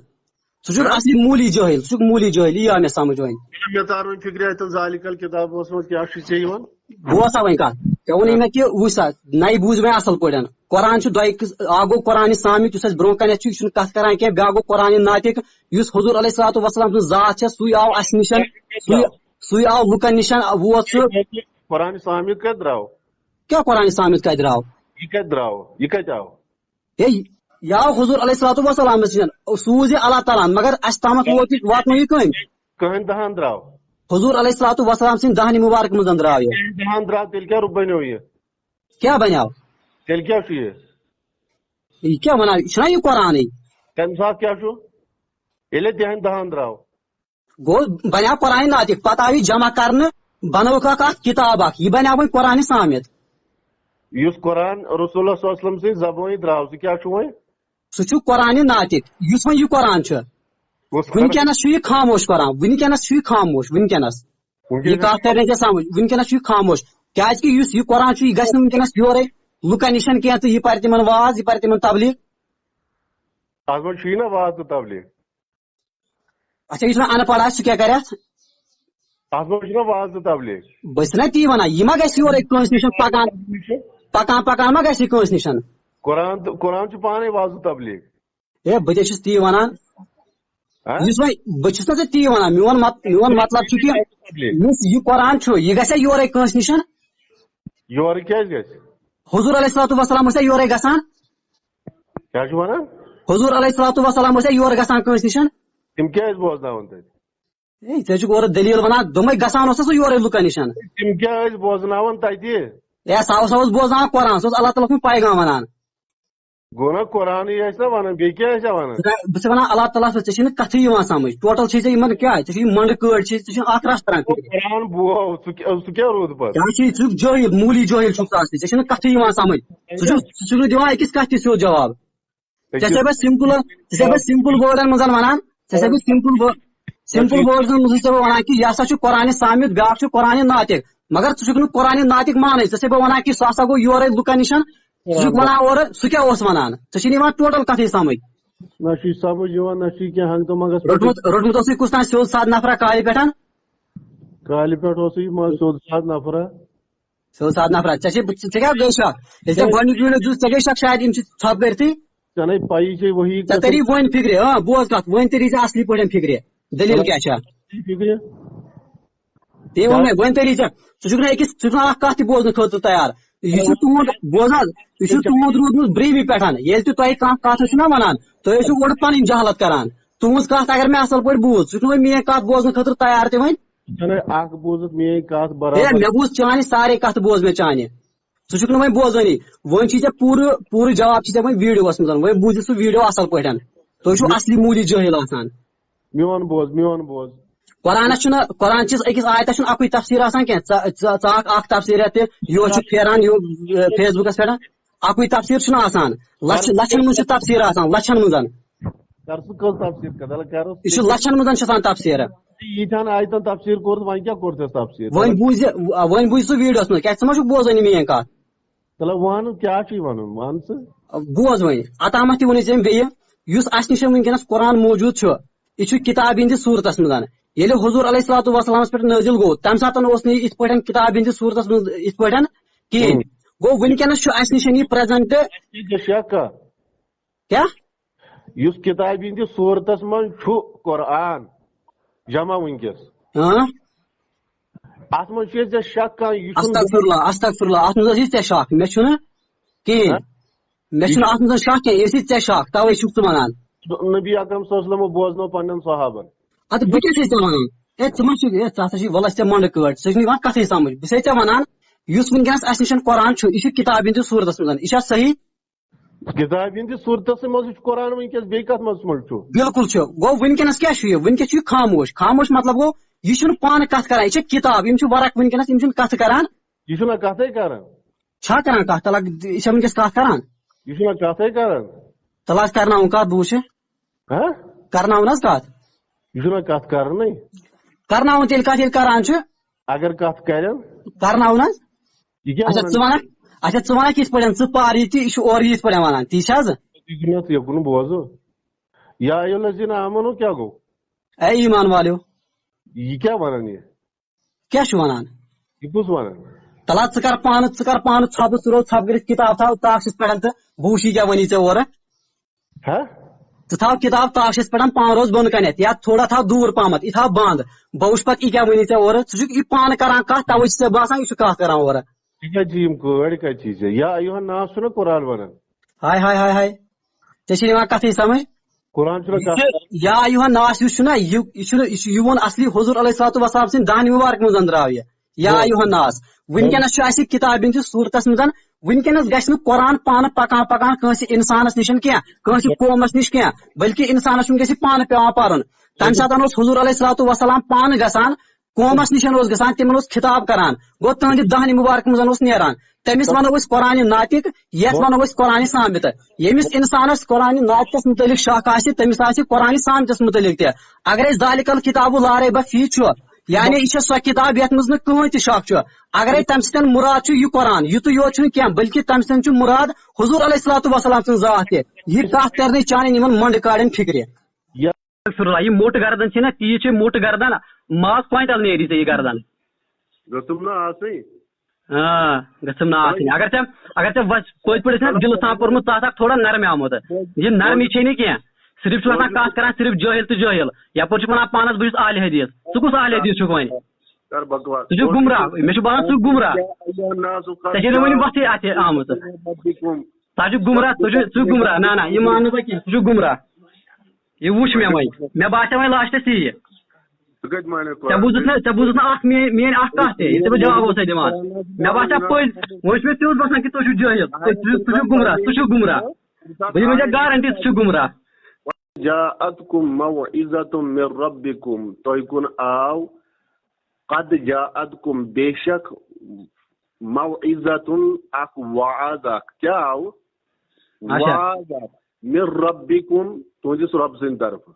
ژٕ چھُکھ ہہ؟ اصلی موٗلی جٲہِل، ژٕ چھُکھ موٗلی جٲہِل، یی آو مےٚ سمجھ وۄنۍ۔ مےٚ تار وۄنۍ فِکرِ اتٮ۪ن ذالک الکتابس منٛز کیٛاہ چھُے ژےٚ یِوان؟ بوز سا وۄنۍ کتھ، ژےٚ ووٚنُے مےٚ کہِ وٕچھ سا، نَیہِ بوٗز مےٚ اصل پٲٹھۍ۔ قرآن چھُ دۄیہِ قٕس-، اکھ گوٚو قرآن ثابت یُس اَسہِ برونٛہہ کنٮ۪تھ چھُ، یہِ چھُنہٕ کتھ کران کینٛہہ، بیٛاکھ گوٚو قرآن ناطق یُس حضور علیہ الصلوۃ والسلام سٕنٛز ذات چھےٚ، سُے آو اَسہِ نِشن، سُے، سُے آو لُکن نِشن، ووت سُہ۔ قرآن ثابت کتہِ درٛاو؟ کیٛاہ قرآن ثابت کتہِ درٛاو؟ یہِ کتہِ درٛاو؟ یہِ کتہِ آو؟ ہے، یہِ آو حضور علیہ الصلوۃ والسلام نِش، سوٗز یہِ اللہ تعالیٰ ہن، مگر اَسہِ تامَتھ ووت یہِ، واتنو یہِ کٔمۍ؟ کٕہٕنۍ دَہَن درٛاو۔ حضور علیہ الصلوۃ والسلام سٕنٛدِ دَہنہِ مُبارک منٛز درٛاو یہِ۔ کٕہٕنۍ دَہَن درٛاو، تیٚلہِ کیٛاہ بَنیو یہِ؟ کیٛاہ بَنیو؟ تیٚلہِ کیٛاہ چھُ یہِ؟ یہِ کیٛاہ وَنان؟ یہِ چھُنہ یہِ قرآنٕے؟ تَمہِ ساتہٕ کیٛاہ چھُ؟ ییٚلہِ تِہٕنٛدِ دَہَن درٛاو۔ گوٚو، بنیٛاو قرآن ناطق، پتہٕ آو یہِ جمع کرنہٕ، بنٲوٕکھ اکھ، اکھ کتاب اکھ، یہِ بنیٛاو وۄنۍ قرآن ثابت۔ یُس قرآن رسول اللہ صلی اللہ علیہ وسلم سٕنٛزِ زبٲنۍ درٛاو، سُہ کیٛاہ چھُ وۄنۍ؟ سُہ چھُ قرآن ناطق، یُس وۄنۍ یہِ قرآن چھُ۔ کُس قرآن؟ وٕنکیٚنس چھُ یہِ خاموش قرآن، وٕنکیٚنس چھُ یہِ خاموش، وٕنکیٚنس۔ وٕنکیٚنس یہِ کتھ ترِ نہٕ ژےٚ سمجھ، وٕنکیٚنس چھُ یہِ خاموش۔ کیازِ کہِ یُس یہِ قرآن چھُ، یہِ گژھِ نہٕ وٕنکیٚنس یورے لُکن نِش کینٛہہ، تہٕ یہِ پرِ تِمن واز، یہِ پرِ تِمن تبلیغ۔ اتھ منٛز چھُے نہ واز تہٕ تبلیغ۔ اچھا، یُس وۄنۍ اَن پَڑھ آسہِ، سُہ کیٛاہ کَرِ اَتھ؟ اَتھ منٛز چھُنہ واز تہٕ تبلیغ۔ بہٕ چھُس نہ تی وَنان، یہِ ما گژھِ یورَے کٲنٛسہِ نِش پَکان، پَکان، پَکان ما گژھِ یہِ کٲنٛسہِ نِش؟ قرآن تہٕ، قرآن چھُ پانَے واز تہٕ تبلیغ۔ ہے، بہٕ تہِ چھُس تی وَنان۔ ہہ؟ یُس وۄنۍ، بہٕ چھُس نہ ژےٚ تی وَنان، میون مط-، میون مطلب چھُ کہِ تبلیغ۔ یُس یہِ قرآن چھُ، یہِ گژھِ یورَے کٲنٛسہِ نِش؟ یورٕ کیٛازِ گژھِ؟ حضور علیہ الصلوۃ والسلام اوس یورَے گژھان؟ کیٛاہ چھُ وَنان؟ حضور علیہ الصلوۃ والسلام اوس یورٕ گژھان کٲنٛسہِ نِش؟ تِم کیٛازِ بوزناوَن تَتہِ؟ ہے، ژےٚ چھُکھ اورٕ دٔلیٖل وَنان، دوٚپمَے گژھان اوسا سُہ یورَے لُکَن نِش؟ تِم کیٛاہ ٲسۍ بوزناوان تَتہِ؟ ہے، سُہ اوس، سُہ اوس بوزناوان قرآن، سُہ اوس اللہ تعالیٰ سُنٛد پیغام وَنان۔ گوٚو نا، قرآنٕے آسہِ نا وَنان، بیٚیہِ کیٛاہ آسہِ ہا وَنان؟ بہٕ چھُس وَنان اللہ تعالیٰ ہَس، ژےٚ چھےٚ نہٕ کَتھٕے یِوان سَمٕجھ، ٹوٹل چھے ژےٚ یِمَن کیٛاہ، ژےٚ چھُے یہِ مۄنٛڈٕ کٲڑۍ چھے، ژےٚ چھُنہٕ اَکھ رَژھ تَران فِکرِ۔ قرآن بوو، ژٕ کیٛاہ، ژٕ کیٛاہ روٗدٕ پَتہٕ؟ کیٛاہ چھُے ژٕ جٲہِل، موٗلی جٲہِل چھُکھ ژٕ اَصلی، ژےٚ چھےٚ نہٕ کَتھٕے یِوان سَمٕجھ۔ ژٕ چھُکھ، ژٕ چھُکھ نہٕ دِوان أکِس کَتھِ تہِ سیوٚد جواب۔ ژےٚ چھُسے بہٕ سِمپٕل، ژےٚ چھُسے بہٕ سِمپٕل وٲرڈن منٛز وَنان، ژےٚ چھُسے بہٕ سِمپٕل وٲ-، سِمپٕل وٲرڈن منٛز چھُسے بہٕ وَنان کہِ یہِ ہسا چھُ قرآنِ ثابت، بیٛاکھ چھُ قرآنِ ناطق، مگر ژٕ چھُکھ نہٕ قرآنِ ناطق مانٕے، ژےٚ چھُسے بہٕ وَنان کہِ سُہ ہسا گوٚو یورے لُکن نِش، ژٕ چھُکھ وَنان اورٕ، سُہ کیٛاہ اوس وَنان؟ ژےٚ چھُے نہٕ یِوان ٹوٹل کَتھٕے سَمٕجھ۔ نہ چھُے سَمٕجھ یِوان، نہ چھُے کینٛہہ ہنٛگ تہٕ منٛگس پٮ۪ٹھ۔ روٚٹمُت، روٚٹمُت اوسُے کُس تام سیوٚد سادٕ نفرا کالہِ پٮ۪ٹھ؟ کالہِ پٮ۪ٹھ اوسُے یہِ منٛز سیوٚد سادٕ نفرا۔ سیوٚد سادٕ نفرا۔ ژےٚ چھے، ژےٚ کیٛاہ گٔے شک؟ ییٚلہِ ژےٚ گۄڈٕنیُک ویٖڈیو دیُت، ژےٚ گٔے شک شاید یِم چھِ ژھۄپہٕ کٔرتھٕے۔ ژےٚ نَے پَیی چھے وۄنۍ یہِ ژےٚ تَری وۄنۍ فِکرِ، آ، بوز کَتھ، وۄنۍ تَری ژےٚ اَصلی پٲٹھۍ فِکرِ۔ دٔلیٖل کیٛاہ چھےٚ؟ فِکرِ۔ تٔمۍ ووٚن مےٚ، وۄنۍ تَری ژےٚ، ژٕ چھُکھ نہٕ أکِس، ژٕ چھُکھ نہٕ اَکھ کَتھ تہِ بوزنہٕ خٲطرٕ تیار۔ یہِ چھُ تُہُنٛد، بوز حظ، یہِ چھُ تُہُنٛد روٗدمُت برٛیوی پٮ۪ٹھ۔ ییٚلہِ تہِ تۄہہِ کانٛہہ کَتھ ٲسِو نہ وَنان، تُہۍ ٲسِو گۄڈٕ پَنٕنۍ جہالت کَران۔ تُہٕنٛز کَتھ اگر مےٚ اَصٕل پٲٹھۍ بوٗز، ژٕ چھُکھ نہٕ وۄنۍ میٛٲنۍ کَتھ بوزنہٕ خٲطرٕ تیار تہِ وۄنۍ۔ ژےٚ نَے اَکھ بوٗزُتھ میٛٲنۍ کَتھ ہے، برابر۔ مےٚ بوٗز چانہِ سارے کَتھٕ بوز مےٚ چانہِ۔ ژٕ چھُکھ نہٕ وۄنۍ بوزٲنی۔ وۄنۍ چھی ژےٚ پوٗرٕ، پوٗرٕ جواب چھی ژےٚ وۄنۍ ویٖڈیوَس منٛز۔ وۄنۍ بوٗزِ سُہ ویٖڈیو اَصٕل پٲٹھۍ۔ تُہۍ چھِو اَصلی موٗلی جٲہِل آسان۔ میون بوز، میون بوز۔ قرآنَس چھُنہٕ، قرآن چِس أکِس آیتَس چھُنہٕ اَکُے تفسیٖر آسان کینٛہہ۔ ژٕ، ژٕ، ژٕ اَکھ، اَکھ تفسیٖر ہٮ۪تھ تہِ یورٕ چھُکھ پھیران یہِ، اے، فیس بُکَس پٮ۪ٹھ۔ اَکُے تفسیٖر چھُنہٕ آسان۔ لَچھ، لَچھَن منٛز چھُ تفسیٖر آسان، لَچھَن منٛز۔ کر ژٕ کٔژ تفسیٖر کر، تَلہٕ کر ژٕ۔ یہِ چھُ لَچھَن منٛز چھُ آسان تفسیٖر۔ ییٖتہَن آیتَن تفسیٖر کوٚر، وۄنۍ کیٛاہ کوٚر ژےٚ تفسیٖر؟ وۄنۍ بوٗزِ، وۄنۍ بوٗزِ سُہ ویٖڈیوَس منٛز۔ کیٛازِ ژٕ ما چھُکھ بوزٲنی میٛٲنۍ کَتھ؟ تَلہٕ وَن، کیٛاہ چھُے وَنُن؟ وَن ژٕ۔ بوز وۄنۍ، اوٚتامَتھ تہِ ووٚنُے ژےٚ أمۍ بیٚیہِ، یُس اَسہِ نِش وٕنکیٚنَس قرآن موجوٗد چھُ، یہِ چھُ کِتابہِ ہِنٛدِس صوٗرتَس منٛز۔ ییٚلہِ حضور علیہ الصلوۃ والسلامَس پٮ۪ٹھ نٲزِل گوٚو، تَمہِ ساتہٕ اوس نہٕ یہِ یِتھ پٲٹھۍ کِتابہِ ہِنٛدِس صوٗرتَس منٛز یِتھ پٲٹھۍ کِہیٖنۍ۔ ہُم۔ گوٚو وٕنکیٚنَس چھُ اَسہِ نِش یہِ پرٛزَنٹ۔ اَسہِ چھِ شک کَتھ؟ کیٛاہ؟ یُس کِتابہِ ہِنٛدِس صوٗرتَس منٛز چھُ قرآن جمع وٕنکیٚس۔ ہاں؟ اَتھ منٛز چھُ ژےٚ شک کانٛہہ، یہِ چھُنہٕ استغفر اللہ، استغفر اللہ، اَتھ منٛز ٲسی ژےٚ شک، مےٚ چھُنہٕ کِہیٖنۍ۔ ہاں؟ مےٚ چھُنہٕ اَتھ منٛز شک کینٛہہ، یہِ ٲسی ژےٚ شک، تَوَے چھُکھ ژٕ وَنان۔ نبی اکرم صلی اللہ علیہ وسلم بوزنو پننٮ۪ن صحابن۔ اَدٕ بہٕ کیٛاہ چھُس ژےٚ وَنان؟ ہے، ژٕ ما چھُکھ، ہے، ژٕ ہسا چھُے وَلہٕ ژےٚ مۄنٛڈٕ کٲٹۍ، ژٕ چھُکھ نہٕ یِوان کَتھٕے سَمٕجھ۔ بہٕ چھُسَے ژےٚ وَنان، یُس وٕنکیٚنَس اَسہِ نِش قرآن چھُ، یہِ چھُ کِتابہِ ہِنٛدِس صوٗرتَس منٛز، یہِ چھا صحیح؟ کِتابہِ ہِنٛدِس صوٗرتَس منٛز چھُ قرآن وٕنکیٚس، بیٚیہِ کَتھ منٛز منٛز چھُ؟ بِلکُل چھُ۔ گوٚو وٕنکیٚنَس کیٛاہ چھُ یہِ؟ وٕنکیٚس چھُ یہِ خاموش۔ خاموش مطلب گوٚو، یہِ چھُنہٕ پانہٕ کَتھ کَران، یہِ چھےٚ کِتاب، یِم چھِ ورق وٕنکیٚنَس، یِم چھِنہٕ کَتھٕ کَران۔ یہِ چھُنہ کَتھٕے کَران۔ چھا کران کتھ؟ تلہ، یہِ چھا وٕنکیٚس کتھ کران؟ یہِ چھُنہ کتھے کران۔ تلہ، حظ کرناوُن کتھ، بہٕ وٕچھِ۔ ہاں؟ کرناوُن حظ کتھ؟ یہِ چھُنہ کتھ کرنٕے۔ کرناوُن تیٚلہِ کتھ، ییٚلہِ کران چھُ۔ اگر کتھ کرن۔ کرناوُن حظ۔ یہِ کیٛاہ اچھا، وَنان؟ ژٕ وَنکھ، اچھا، ژٕ وَنکھ یِتھ پٲٹھۍ، ژٕ پَر یہِ تہِ، یہِ چھُ اورٕ یِتھ پٲٹھۍ وَنان، تی چھا حظ؟ یہِ چھُنہٕ یہِ کُن بوزو۔ یا ایُّہَا الذیٖنَ آمَنوٗ کیٛاہ گوٚو؟ اے ایمان والیو۔ یہِ کیٛاہ وَنان یہِ؟ کیٛاہ چھُ وَنان؟ یہِ کُس وَنان؟ تَلہ، ژٕ کر پانہٕ، ژٕ کر پانہٕ ژھۄپہٕ، ژٕ روز ژھۄپہٕ کٔرِتھ، کِتاب تھاو تاخچَس پٮ۪ٹھ تہٕ بہٕ وٕچھِ یہِ کیٛاہ وَنی ژےٚ اورٕ۔ ہہ؟ ژٕ تھاو کِتاب تاخچَس پٮ۪ٹھ، پانہٕ روز بۄنہٕ کَنٮ۪تھ یا تھوڑا تھاو دوٗر پَہمَتھ، یہِ تھاو بنٛد۔ بہٕ وٕچھِ پَتہٕ یہِ کیٛاہ وَنی ژےٚ اورٕ۔ ژٕ چھُکھ یہِ پانہٕ کران کَتھ، تَوَے چھِ ژےٚ باسان یہِ چھُ کَتھ کران اورٕ۔ یہِ کَتہِ چھِ یِم کٲڑۍ، کَتہِ چھِ ژےٚ؟ یا ایُّہَا الناس چھُنہ قرآن وَنان؟ ہاے، ہاے، ہاے، ہاے۔ ژےٚ چھے نہٕ یِوان کَتھٕے سَمٕجھ۔ قرآن چھُنہ یہِ کَتھ؟ چھُ، یا ایُّہَا الناس یُس چھُنہ، یہِ، یہِ چھُنہ، یہِ چھُ، یہِ ووٚن اصلی حضور علیہ الصلوۃ والسلام سٕنٛدِ دہنہِ مُبارک منٛز أنٛدراو یہِ۔ یا گوٚو۔ ایُّہَا الناس۔ وٕنکیٚنَس چھُ اَسہِ کِتابہِ ہِنٛدِس صوٗرتَس منٛز۔ وٕنکیٚنَس گژھِ نہٕ قرآن پانہٕ پَکان پَکان کٲنٛسہِ اِنسانَس نِش کینٛہہ، کٲنٛسہِ قومَس نِش کینٛہہ، بلکہِ اِنسانَس چھُ وٕنکیٚس یہِ پانہٕ پٮ۪وان پَرُن۔ تَمہِ ساتہٕ اوس حضور علیہ الصلوۃ والسلام پانہٕ گژھان، قومَس نِش اوس گژھان، تِمن اوس خطاب کران، گوٚو تُہنٛدِ دہنہِ مُبارک منٛز اوس نیران۔ تٔمِس وَنو أسۍ قرآنِ ناطق، یَتھ وَنو أسۍ قرآنِ صامت۔ ییٚمِس اِنسانَس قرآنِ ناطقَس مُتعلِق شک آسہِ، تٔمِس آسہِ قرآنِ صامتَس مُتعلِق تہِ۔ اگرے ذالک الکتاب لا ریب فیہ چھُ، یعنی یہِ چھےٚ سۄ کِتاب یَتھ منٛز نہٕ کٕہٕنۍ تہِ شک چھُ۔ اگرے تَمہِ سۭتۍ مُراد چھُ یہِ قرآن، یِتُے یوت چھُنہٕ کینٛہہ، بلکہِ تَمہِ سۭتۍ چھُ مُراد حضور علیہ الصلوۃ والسلام سٕنٛز ذات تہِ۔ یہِ کَتھ تَرِ نہٕ چانٮ۪ن یِمَن مۄنٛڈٕ کاڑٮ۪ن فِکرِ۔ استغفر اللہ، یہِ موٚٹ گردن چھِ نا، تیٖژ چھِ موٚٹ گردن، ماز کوینٹل نیری ژےٚ یہِ گردن۔ گٔژھٕم نہٕ آسٕنۍ۔ آ، گٔژھٕم نہٕ آسٕنۍ۔ اگر ژےٚ، اگر ژےٚ وَس-، پٔتۍ پٲٹھۍ ٲسۍ نا دِلہٕ سان پوٚرمُت، تَتھ آکھ تھوڑا نرمے آمُت۔ یہِ نرمی چھے نہٕ کینٛہہ۔ صرف چھُ آسان کَتھ کران، صرف جٲہِل تہٕ جٲہِل۔ یَپٲرۍ چھُ وَنان پانَس، بہٕ چھُس اعلی حدیث۔ ژٕ کُس اعلی حدیث چھُکھ وۄنۍ؟ کر بکواس۔ ژٕ چھُکھ گمراہ۔ مےٚ چھُ باسان، ژٕ چھُکھ گمراہ۔ ژےٚ چھے نہٕ وۄنۍ وَتھٕے اَتھِ آمٕژ۔ ژٕ چھُکھ گمراہ، ژٕ چھُکھ، ژٕ چھُکھ گمراہ۔ نہ، نہ، یہِ مانہٕ نہٕ بہٕ کینٛہہ، ژٕ چھُکھ گمراہ۔ یہِ وُچھ مےٚ وۄنۍ۔ مےٚ باسیٚو وۄنۍ لاسٹَس یی۔ ژٕ کَتہِ مانکھ ژےٚ بوٗزُتھ نہ، ژےٚ بوٗزُتھ نہ اَکھ میٲنۍ، میٲنۍ اَکھ کَتھ تہِ، ییٚلہِ ژےٚ بہٕ جواب اوسَے دِوان۔ مےٚ باسیٚو پٔزۍ، وۄنۍ چھُ مےٚ تیُتھ باسان کہِ ژٕ چھُکھ جٲہِل۔ ژٕ، ژٕ، ژٕ چھُکھ گمراہ، ژٕ چھُکھ گمراہ۔ بہٕ دِمے ژےٚ گارنٹی، ژٕ چھُکھ گمراہ۔ جاءتکم موعظۃ من ربکم، تۄہہِ کُن آو، قد جاءتکم، بے شک، موعظۃ، اکھ وعظ اکھ۔ کیٛاہ آو؟ اچھا۔ وعظ اکھ، من ربکم، تُہنٛدِس رۄب سٕنٛدِ طرفہٕ۔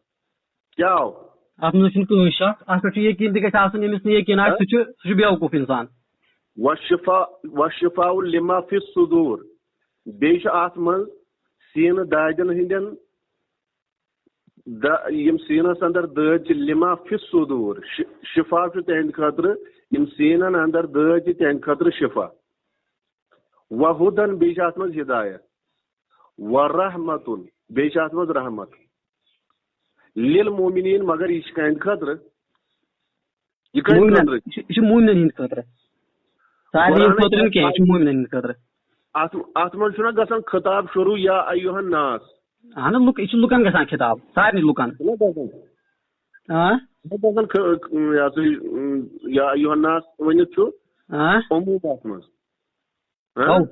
کیٛاہ آو؟ اتھ منٛز چھُنہٕ کٕہٕنۍ شک، اتھ پٮ۪ٹھ چھُ یقین تہِ گژھِ آسُن، ییٚمِس نہٕ یقین آسہِ، ہہ؟ سُہ چھُ، سُہ چھُ بیوقوف انسان۔ وشفاء، وشفاء لما فی الصدور، بیٚیہِ چھُ اتھ منٛز سیٖنہٕ دادٮ۪ن ہٕنٛدٮ۪ن د-، یِم سیٖنَس اندر دٲدۍ چھِ، لما فی الصدور، ش-، شفا چھُ تِہنٛدِ خٲطرٕ، یِم سیٖنَن اندر دٲدۍ چھِ تِہنٛدِ خٲطرٕ شفا۔ وہدن، بیٚیہِ چھِ اَتھ منٛز ہدایت۔ ورحمتن، بیٚیہِ چھِ اَتھ منٛز رحمت۔ للمؤمنین، مگر یہِ چھِ کَہنٛدِ خٲطرٕ؟ یہِ کَمہِ مومنن، خٲطرٕ؟ یہِ چھُ، یہِ چھُ مومنن ہٕنٛدِ خٲطرٕ۔ سارنٕے ہٕنٛدِ خٲطرٕ نہٕ کینٛہہ، یہِ چھُ مومنن ہٕنٛدِ خٲطرٕ۔ اَتھ، اَتھ منٛز چھُنہ گژھان خطاب شروع یا ایُّہَا الناس؟ اہن لُک، یہِ چھُ لُکن گژھان خطاب، سارنٕے لُکن۔ چھُنہ گژھان؟ آ؟ چھُنہ گژھان خ-، یہِ ہسا یہِ، یا ایُّہَا الناس ؤنِتھ چھُ آ؟ عموٗم اَتھ منٛز۔ ہاں؟ او۔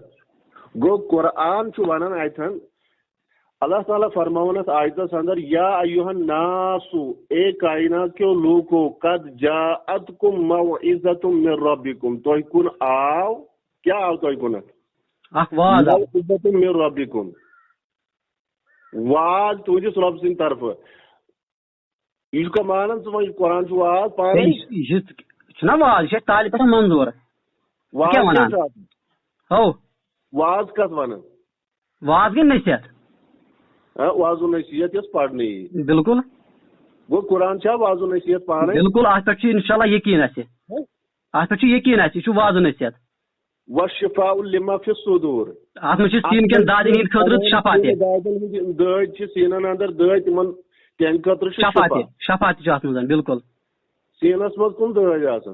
گوٚو قرآن چھُ وَنان اَتٮ۪ن، اللہ تعالیٰ فرماوان اَتھ آیتَس اندر، یا ایُّہَا الناس، اے کائنات کیو لوٗکو، قد جاءتکم موعظۃ من ربکم، تۄہہِ کُن آو، کیٛاہ آو تۄہہِ کُنتھ؟ اکھ واز آو۔ موعظۃ من ربکم، واز تُہنٛدِس رۄب سٕنٛدِ طرفہٕ۔ یہِ چھُکھا مانان ژٕ وۄنۍ، قرآن چھُ واز پانے؟ ہے، یہِ، یہِ چھُنہ واز، یہِ چھُ اَسہِ تالہِ پٮ۪ٹھ منظوٗر۔ ژٕ واز کیٛاہ کیٛاہ وَنان؟ چھُ آسان؟ ہو۔ واز کَتھ وَنان؟ واز گٔے نصیحت۔ ہاں، واز و نصیحت یۄس پَرنہٕ یی۔ بِلکُل۔ گوٚو قرآن چھا واز و نصیحت پانے؟ بِلکُل، اَتھ پٮ۪ٹھ چھُ اِنشاء اللہ یقیٖن اَسہِ۔ ہاں؟ اَتھ پٮ۪ٹھ چھُ یقیٖن اَسہِ، یہِ چھُ واز و نصیحت۔ وشفاء لما فی الصدور۔ اَتھ منٛز چھِ سیٖن کٮ۪ن دادٮ۪ن ہٕنٛدِ خٲطرٕ شفا تہِ۔ دادٮ۪ن ہٕنٛدۍ دٲدۍ چھِ سیٖنَن اندر دٲدۍ، تِمن تِہنٛدِ خٲطرٕ چھُ شفا شفا۔ تہِ، شفا تہِ چھُ اَتھ منٛز، بِلکُل۔ سیٖنَس منٛز کٕم دٲدۍ آسان؟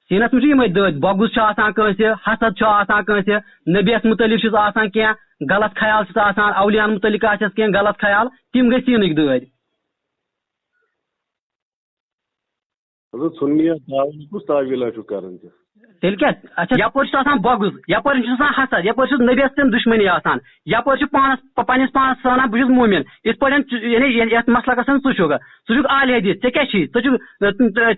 سیٖنَس منٛز چھِ یِمَے دٲدۍ، بۄگُز چھُ آسان کٲنٛسہِ، حسد چھُ آسان کٲنٛسہِ، نبیَس مُتعلِق چھُس آسان کینٛہہ غلط خیال چھُس آسان، اولیاہَن مُتعلِق آسٮ۪س کینٛہہ غلط خیال، تِم گٔے سیٖنٕکۍ دٲدۍ۔ مطلب، سُنیہ دعویٰ کُس تعویٖلہ چھُ کران ژےٚ؟ تیٚلہِ کیٛاہ؟ اچھا، یپٲرۍ چھُس آسان بۄگُز، یپٲرۍ چھُس آسان حسد، یپٲرۍ چھُس نبیَس سۭتۍ دُشمنی آسان، یپٲرۍ چھُ پانس، پ-، پننِس پانس سۭتۍ ونان، بہٕ چھُس مومن۔ یِتھ پٲٹھۍ چھُ، یعنی، یتھ مسلکس منٛز ژٕ چھُکھ، ژٕ چھُکھ اہل حدیث، ژےٚ کیٛاہ چھُے؟ ژٕ چھُکھ،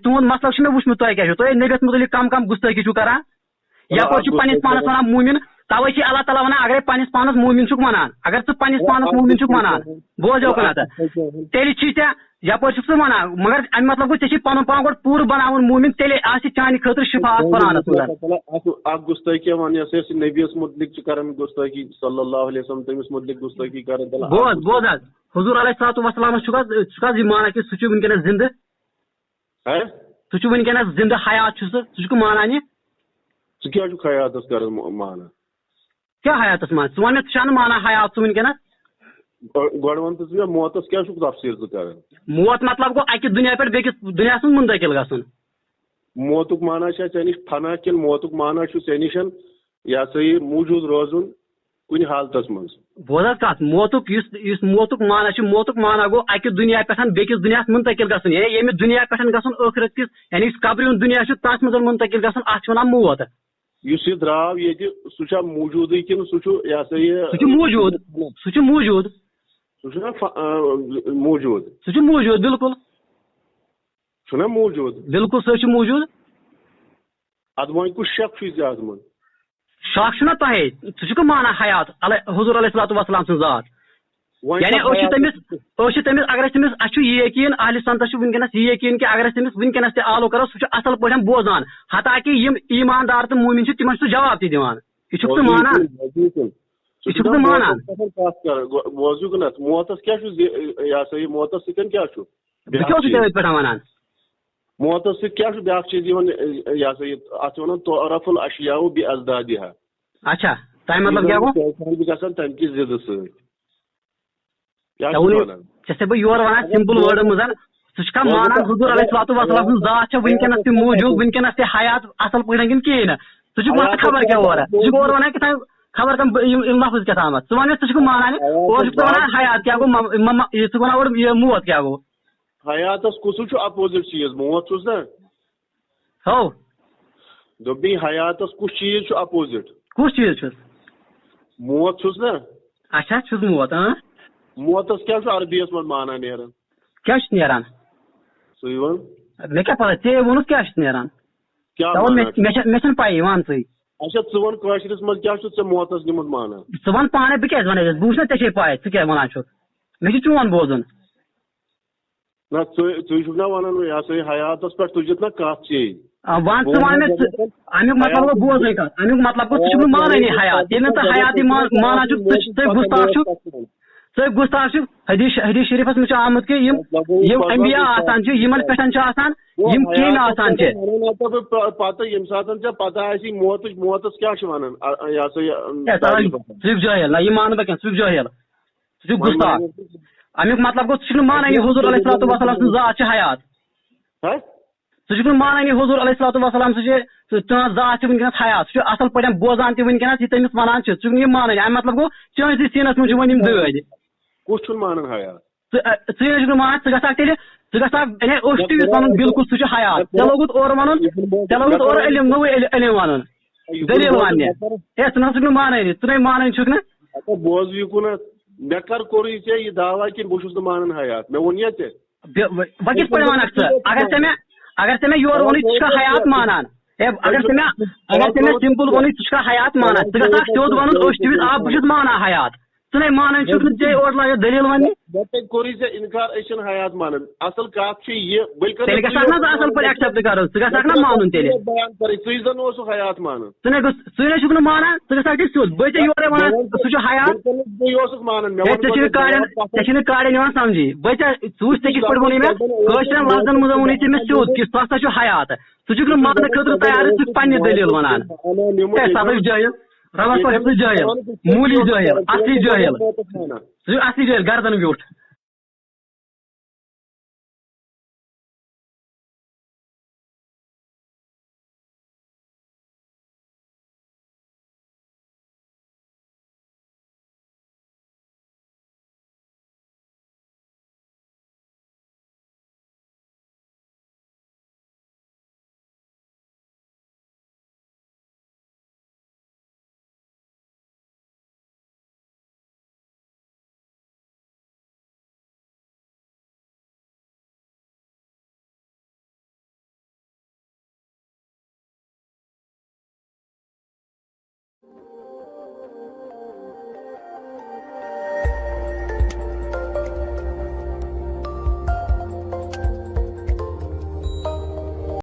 تُہنٛد مسلک چھُ مےٚ وُچھمُت، تۄہہِ کیٛاہ چھُو؟ تُہۍ نبیَس مُتعلق کم کم گُستٲخی چھُو کران۔ چلو، یپٲرۍ چھُ اکھ پننِس گُستٲخی پانس کران۔ ونان مومن، توے چھِ اللہ تعالیٰ ونان، اگرے پننِس پانس مومن چھُکھ ونان، اگر ژٕ پننِس پانس مومن چھُکھ ونان، بوز یوکُن ہتا، تیٚلہِ چھی ژےٚ، یپٲرۍ چھُکھ ژٕ ونان، مگر امیُک مطلب گوٚو، ژےٚ چھُے پنُن پان گۄڈٕ پوٗرٕ بناوُن مومن، تیٚلہِ آسہِ چانہِ خٲطرٕ شفاعت قرآنس منٛز۔ اکھ، اکھ گستٲخی ونان، یۄس أسۍ نبیس متعلق چھِ کران گستٲخی، صلی اللہ علیہ وسلم، تٔمِس متعلق گستٲخی کران، تیٚلہِ اکھ بوز، گستٲخی۔ بوز حظ، حضور علیہ الصلوۃ والسلامس چھُکھ حظ، چھُکھ حظ یہِ مانان کہِ سُہ چھُ وٕنکیٚنس زندٕ؟ ہہ؟ سُہ چھُ وٕنکیٚنس زندٕ حیات چھُ سُہ، ژٕ چھُکھ مانان یہِ؟ ژٕ کیٛاہ چھُکھ حیاتس کران م-، مانان؟ کیٛاہ حیاتس مان؟ ژٕ وَن مےٚ، ژٕ چھَکھ نہٕ مانان حیات ژٕ وٕنکیٚنس؟ گۄ-، گۄڈٕ وَن تہٕ ژٕ مےٚ، موتس کیٛاہ چھُکھ تفسیٖر ژٕ کران؟ موت مطلب گوٚو اَکہِ دُنیا پٮ۪ٹھ بیٚکِس دُنیاہَس منٛز منتقل گژھُن۔ موتُک معنی چھا ژےٚ نِش فنا کِنہٕ موتُک معنی چھُ ژےٚ نِش یہِ ہسا یہِ موٗجوٗد روزُن کُنہِ حالتس منٛز؟ بوز حظ کتھ، موتُک یُس، یُس موتُک معنی چھُ، موتُک معنی گوٚو اَکہِ دُنیا پٮ۪ٹھ بیٚکِس دُنیاہَس منتقل گژھُن، یعنی ییٚمہِ دُنیا پٮ۪ٹھ گژھُن ٲخرت کِس، یعنی یُس قبرِ ہُنٛد دُنیا چھُ، تَتھ منٛز منتقل گژھُن، اَتھ چھِ وَنان موت۔ یُس یہِ درٛاو ییٚتہِ، سُہ چھا موٗجوٗدٕے کِنہٕ سُہ چھُ، یہِ ہسا یہِ، سُہ چھُ موٗجوٗد۔ سُہ چھُ موٗجوٗد۔ سُہ چھُنہ ف-، آ، موٗجوٗد؟ سُہ چھُ موٗجوٗد، بِلکُل۔ چھُنہ موٗجوٗد؟ بِلکُل، سُہ چھُ موٗجوٗد۔ اَدٕ وۄنۍ کُس شک چھُے ژےٚ اَتھ منٛز؟ شک چھُنہ تۄہے، ژٕ چھُکھ مانان حیات علی-، حضور علیہ الصلوۃ والسلام سٕنٛز ذات؟ وۄنۍ یعنی کَتھ أسۍ چھِ حیاتَس تٔمِس، أسۍ چھِ تٔمِس، اگر أسۍ تٔمِس، اَسہِ چھُ یہِ یقیٖن، اہلِ سنتَس چھُ وٕنکیٚنَس یہِ یقیٖن کہِ اگر أسۍ تٔمِس وٕنکیٚنَس تہِ آلو کَرو، سُہ چھُ اَصٕل پٲٹھۍ بوزان، حتیٰ کہِ یِم ایٖماندار تہٕ موٗمِن چھِ، تِمَن چھُ سُہ جواب تہِ دِوان۔ یہِ چھُکھ ژٕ بوزُو مانان؟ کُن، بوزُو کُن۔ ژٕ یہِ چھُکھ چھُکھ ژٕ نہٕ مانان؟ موتَس پٮ۪ٹھ کَتھ کَران، گۄ-، بوزُو کُن اَتھ، موتَس کیٛاہ چھُ زِ-، یہِ ہسا یہِ موتَس سۭتۍ کیٛاہ چھُ؟ بہٕ کیٛاہ اوسُس ژےٚ أتھۍ پٮ۪ٹھ وَنان؟ موتَس سۭتۍ کیٛاہ چھُ بیٛاکھ چیٖز یِوان، یہِ ہسا یہِ، اَتھ چھِ وَنان تعرف الاشیاء باضدادها۔ اچھا، تَمیُک مطلب کیٛاہ گوٚو؟ پہچان چھِ گژھان تَمہِ کہِ ضِدٕ سۭتۍ۔ کیٛاہ ژےٚ چھُس ووٚنُے، وَنان؟ ژےٚ چھُسے بہٕ یورٕ وَنان simple word منٛز، ژٕ چھُکھا مانان حضور علیہ الصلوۃ والسلام سٕنٛز ذات چھےٚ وٕنکیٚنَس تہِ موٗجوٗد، وٕنکیٚنَس تہِ حیات اَصٕل پٲٹھۍ کِنہٕ کِہیٖنۍ نہٕ؟ ژٕ چھُکھ وَنان خبر کیٛاہ اورٕ، ژٕ چھُکھ اورٕ وَنان کیٛاہ تام، خبر کَم یِم، یِم لفظ کیٛاہ تامَتھ۔ ژٕ وَن مےٚ، ژٕ چھُکھ مانان یہِ؟ اورٕ چھُکھ ژٕ وَنان حیات کیٛاہ گوٚو، مَم-، مَم-، یہِ چھُکھ وَنان اورٕ یہِ موت کیٛاہ گوٚو؟ حیاتس کُس چھُ opposite چیٖز؟ موت چھُس نا؟ ہو۔ دوٚپمَے حیاتس کُس چیٖز چھُ opposite؟ کُس چیٖز چھُس؟ موت چھُس نا؟ اچھا، چھُس موت، اۭں۔ موتس کیٛاہ چھُ عربی یس منٛز معنی نیران؟ کیٛاہ چھُ نیران؟ ژٕے وَن۔ مےٚ کیٛاہ پتہ، ژےٚ ووٚنُتھ کیٛاہ چھُ نیران؟ کیٛاہ تَوَے معنی مےٚ، چھُ؟ مےٚ چھےٚ، مےٚ چھَنہٕ پَیی، وَن ژٕے۔ اچھا، ژٕ وَن کٲشرِس منٛز کیٛاہ چھُ ژےٚ موتس نیُمُت معنی؟ ژٕ وَن پانَے، بہٕ کیٛازِ وَنَے؟ بہٕ وٕچھ نا ژےٚ چھے پَے، ژٕ کیٛاہ وَنان چھُکھ۔ مےٚ چھُ چون بوزُن۔ نہ، ژٕ، ژٕ چھُکھ نا وَنان، یہِ ہسا یہِ حیاتس پٮ۪ٹھ تُجِتھ نا کَتھ چے۔ آ، وَن ژٕ، وَن مےٚ ژٕ، اَمیُک مطلب گوٚو بوزٕے کَتھ۔ اَمیُک مطلب گوٚو، ژٕ چھُکھ نہٕ مانٲنی حیات۔ ییٚلہِ نہٕ ژٕ حیاتی مان-، مانان چھُکھ، ژٕ چھُکھ، ژٕ گُستاخ چھُکھ۔ ژٕ گُستاخ چھُکھ۔ حدیث، حدیث شریٖفَس منٛز چھُ آمُت کہِ یِم، یِم انبیاء آسان چھِ، یِمَن پٮ۪ٹھ چھِ آسان، یِم کینٛہہ آسان چھِ۔ وَنو نا ژےٚ بہٕ پَ-، پَتہٕ ییٚمہِ ساتہٕ ژےٚ پَتہ آسی موتٕچ، موتَس کیٛاہ چھِ وَنان، آ، آ، یہِ ہسا یہِ، ہے، ژٕ تعریٖف۔ ژٕ چھُکھ جٲہِل، نہ، یہِ مانہٕ بہٕ کینٛہہ، ژٕ چھُکھ جٲہِل۔ ژٕ چھُکھ وۄنۍ گُستاخ۔ وَنو۔ اَمیُک مطلب گوٚو، ژٕ چھُکھ نہٕ مانٲنی حضور علیہ الصلوۃ والسلام سٕنٛز ذات چھِ حیات۔ ہہ؟ ژٕ چھُکھ نہٕ مانٲنی حضور علیہ الصلوۃ والسلام سٕنٛز چھِ، تُہٕنٛز ذات چھِ وٕنکیٚنَس حیات۔ سُہ چھُ اَصٕل پٲٹھۍ بوزان تہِ وٕنکیٚنَس، یہِ تٔمِس وَنان چھِ۔ ژٕ چھُکھ نہٕ یہِ مانٲنی۔ اَمہِ مطلب گوٚو، چٲنِسٕے سیٖنَس منٛز چھِ وۄنۍ یِم دٲدۍ۔ کُس چھُنہٕ مانان حیات؟ ژٕ، ژٕ چھُکھ نہٕ مانان، ژٕ گژھکھ تیٚلہِ، ژٕ گژھکھ، یعنی، اوٚش تہِ یُس وَنُن، بِلکُل سُہ چھُ حیات۔ ژےٚ لوگُتھ اورٕ وَنُن، ژےٚ لوگُتھ اورٕ علم، نوٚوُے علم، علم وَنُن۔ دٔلیٖل وَننہِ۔ ہے، ژٕ نہ سا چھُکھ نہٕ مانٲنی، ژٕ نَے مانان چھُکھ نہٕ۔ ہَتہٕ بوز یہِ کُنَتھ، مےٚ کر کوٚرُے ژےٚ یہِ دعویٰ کِنہٕ بہٕ چھُس نہٕ مانان حیات؟ مےٚ ووٚن یا ژےٚ؟ بے-، وۄنۍ، وۄنۍ کِتھ پٲٹھۍ وَنَکھ ژٕ؟ اگر ژےٚ مےٚ، اگر ژےٚ مےٚ یورٕ ووٚنُے، ژٕ چھُکھا حیات مانان؟ ہے، اگر ژےٚ مےٚ، اگر ژےٚ مےٚ simple ووٚنُے، ژٕ چھُکھا حیات مانان؟ ژٕ گژھکھ سیوٚد وَنُن، أچھ تُلِتھ، آ، بہٕ چھُس مانان حیات۔ ژٕ نَے مانان چھُکھ نہٕ، ژےٚ اورٕ لاگَکھ دٔلیٖل وَننہِ۔ مےٚ کَتہِ کوٚرُے ژےٚ اِنکار، أسۍ چھِنہٕ حیات مانان۔ اَصٕل کَتھ چھِ یہِ، بٔلۍ کَرٕ تیٚلہِ گژھکھ نہ ژٕ اَصٕل پٲٹھۍ accept کَرُن، ژٕ گژھکھ نہ مانُن تیٚلہِ۔ بیان کَرٕنۍ، ژٕے زَن اوسُکھ حیات مانان۔ ژٕ نَے گوٚژھ، ژٕے نَے چھُکھ نہٕ مانان، ژٕ گژھکھ تیٚلہِ سیوٚد۔ بٔے ژےٚ یورَے وَنان، ژٕ چھُکھ حیات۔ بٔلۍ کَرٕ ژٕے اوسُکھ مانان، مےٚ ہے، ووٚن ژےٚ چھِنہٕ گۄڈٕنٮ۪تھ کاڑٮ۪ن، مےٚ ووٚن ژےٚ چھِنہٕ کاڑٮ۪ن یِوان سَمجھی۔ بٔے ژےٚ، ژٕ وٕچھ ژےٚ کِتھ پٲٹھۍ ووٚنُے مےٚ، کٲشرٮ۪ن لفظن منٛز ووٚنُے ژےٚ مےٚ سیوٚد کہِ سُہ ہسا چھُ حیات۔ ژٕ چھُکھ نہٕ ماننہٕ خٲطرٕ تیار، ژٕ چھُکھ پننہِ دٔلیٖل وَنان۔ ہے، سَتھ جٲہِل، رَبَس پٮ۪ٹھ چھُکھ ژٕ جٲہِل، موٗلی جٲہِل، اَصلی جٲہِل۔ ژٕ چھُکھ اَصلی جٲہِل، گردن ویوٚٹھ۔